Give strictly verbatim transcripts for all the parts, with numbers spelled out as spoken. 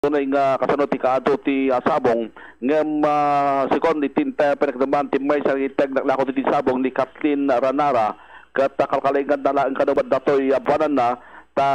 Unay nga kasano ti kaadu ti, ah, sabong. Ngem, ah, segun iti inta panagdaman ti maysa nga iteg naglako ti sabong ni Kathleen Ranara, ket, ah, kalkalinganda laeng kano met datoy, ah, buananna, ta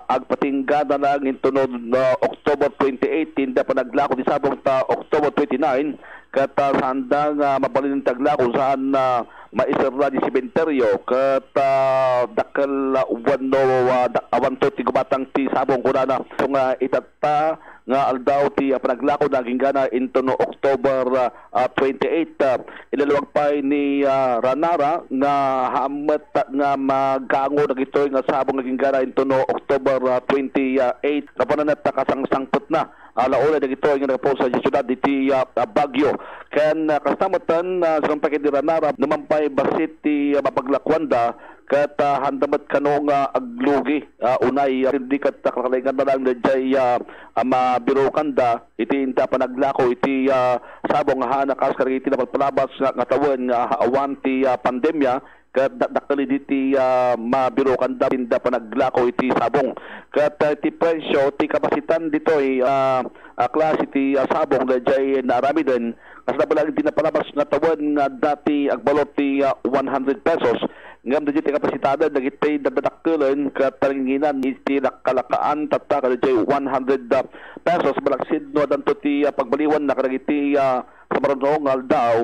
agpatinggana laeng inton, ah, October twenty-eight, ti inda panaglako ti sabong ta October twenty-nine, ket, ah, saanda nga mabalin ti aglako saan, ah, maiserra ti sementeryo, ket, ah, dakkel, ah, wenno, ah, da-, awanto ti gumatang ti sabong kunana. So nga itatta nga aldaw ti, ah, panaglako na agingga inton October, ah, ah, twenty-eight. Ah, ilaluag pay ni, ah, Ranara nga haan met nga magkaango dagitoy nga sabong agingga inton October, ah, twenty-eight. Gapunan ta kasangsangpetna, ah, la unay dagitoy nga naggapu sa siudad iti, ah, ah, Baguio. Ken, ah, kasta metten, ah, sinumpay ken ni Ranara, no man pay bassit ti, ah, mapaglakuanda, ket, ah, haanda met kano nga aglugi, ah, unay, ah, di ket, ah, kalkalinganda laeng daydiay, ah, ah, mabirokanda iti inta panaglako iti, ah, sabong a haan a kas kadagiti napalpalabas nga, nga tawen nga awan ti, ah, pandemia, ket da-, dakkel idi ti, ah, mabirokanda inda panaglako iti sabong. Ket, ah, ti presyo, ti kapasitan ditoy, ah, ah, klase ti, ah, sabong daydiay naaramiden, kasla balang ti napalabas nga tawen nga adda ti agbalor ti, ah, one hundred pesos. Ngem daydiay ti kapasitaden dagiti dadadakkelen ket nanginginan iti lakalakaan tatta kadaydiay one hundred, ah, pesos. Malaksid no addanto ti, ah, pagbaliwanna kadagiti, ah, sa maruno nga aldaw,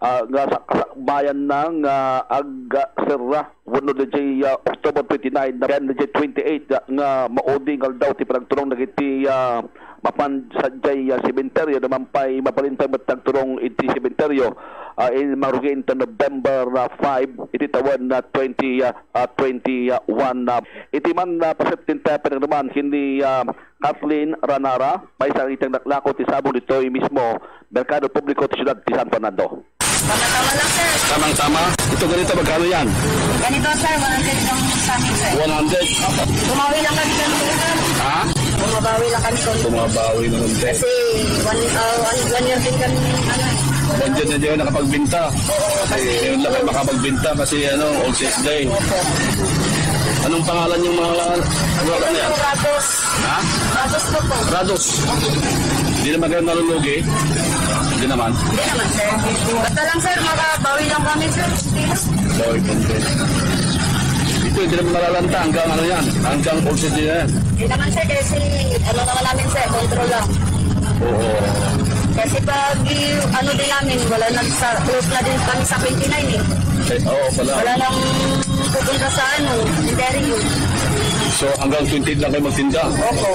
ah, nga sa-, kasakbayanna nga agserra wenno daydiay, ah, October twenty-nine ken daydiay twenty-eight, ah, nga maudi nga aldaw ti panagturong dagiti, ah, mapan sadiay, ah, sementeryo, no man pay mabalin pay met ti agturong iti sementeryo, ah, in, marugi inton November, ah, five, iti tawen na twenty, ah, ah, twenty-one na. Iti man, ah, paset ti inta panagdaman ken ni, ah, Kathleen Ranara, maysa nga iteg naglako ti sabong ditoy mismo Merkado Publiko ti siudad ti San Fernando. Tama-tama lang, sir. Tamang-tama. Ito ganito, magkano yan? Ganito, sir, one hundred lang sa amin, sir. One hundred? Opo. Bumawi lang kami ganito, sir. Ha? Bumabawi lang kami ganito. Bumabawi ng konti. Kasi one, ah, one, one year din kami, ano. One year na din nakapagbenta. Oo, kasi ngayon lang kayo makapagbenta kasi, ano, all sales day. Opo. Anong pangalan yung mga, ano, ano yan? Rados. Ha? Rados po po. Rados. Hindi naman kayo nalulugi? Hindi naman. Hindi naman, sir. Basta lang, sir, makabawi lang kami, sir. Bawi konti. Ito, hindi naman malalanta hanggang ano yan, hanggang all season yan. Hindi naman, sir, kasi ano naman namin, sir, control lang. Oo. Kasi pag i-, ano din namin, wala nagsa-, close na din kami sa twenty-nine eh. Eh, oo pala. Wala nang pupunta sa ano, interior. So, hanggang twenty-eight lang kayo magtinda? Opo.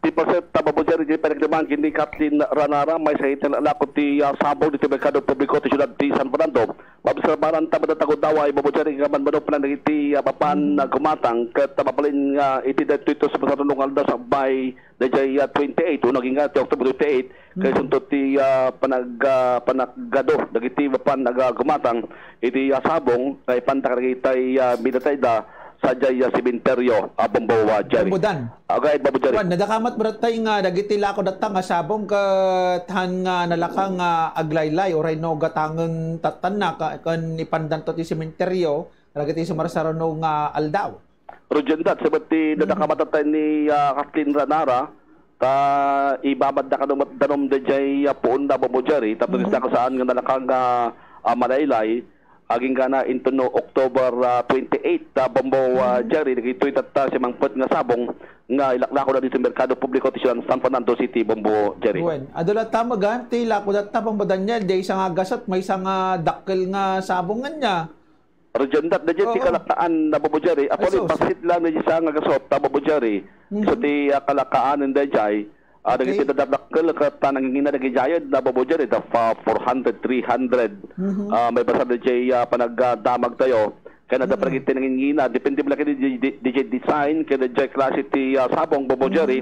Ti paset ta Babo Jerry, ti panagdamag ni Kathleen Ranara, maysa iti naglako ti, ah, sabong ditoy Merkado Publiko ti siudad ti San Fernando. Maobserbaran ta met a tagudaway, Babo Jerry, nga manmanupna dagiti, ah, mapan, ah, gumatang, ket mabalin nga iti daytoy to sa masaruno nga aldaw sakbay daydiay, ah, twenty-eight, o naging nga ti October twenty-eight, kaisunto ti, ah, panag-, ah, panagado dagiti mapan nga gumatang iti, ah, sabong, nga ipanta kadagitay, ah, minatayda sadiay, ah, sementeryo, ah, Bombo, ah, Jerry. Bombo Dan. Agay, Babo Jerry. Wan, nadakamat, bro, tay nga dagiti lako datta nga sabong ket han nga nalaka nga aglaylay, uray no gatangen tattanna ka-, ken ipandanto ti sementeryo, dagiti sumarsaruno nga aldaw. Roger, dat, sabet ti nadakamat tayo ni, ah, Kathleen Ranara, ta ibabadda kano met danum daydiay, ah, puon na Babo Jerry, tapno saan nga nalaka nga, ah, malaylay, agingga na inton no October, ah, twenty-eight, ah, Bombo, ah, Jerry, dagitoy tatta simangpet nga sabong nga ilaklako na dito merkado publiko ti San Fernando City, Bombo Jerry. Wen, adu la ta magan ti lako datta, Bombo Daniel, di isa nga gasot, maysa nga dakkel nga sabong nga niya. Roger, dat, daydiay ti kalakaan na Bombo Jerry, apo ni, pasit lang daydiay isa nga gasot, ta Bombo Jerry. So ti, ah, kalakaan daydiay, Ah, dagiti dadakkel ket ta nangingina dagiti giant na Babo Jerry, da fa-, four hundred, three hundred. Ah, maibasar daydiay, ah, panagdamag tayo. Ken adda pa dagiti nangingina, depende met la ken di, di, di, di design, ken di klase ti, ah, sabong Babo Jerry,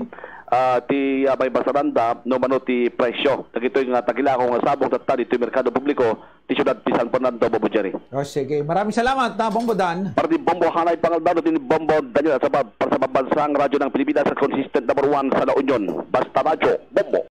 ah, ti, ah, maibasaranda, no mano ti presyo. Dagitoy nga tagilako nga sabong tatta ditoy merkado publiko, ti siudad ti San Fernando, Bombo Jerry. O, sige. Maraming salamat, ah, Bombo Dan. Para ti Bombo Hanay Pangaldaw, ti ni Bombo Daniel, sa pa-, para sa pambansang radyo ng Pilipinas at consistent number one sa La Union. Basta Radyo, Bombo.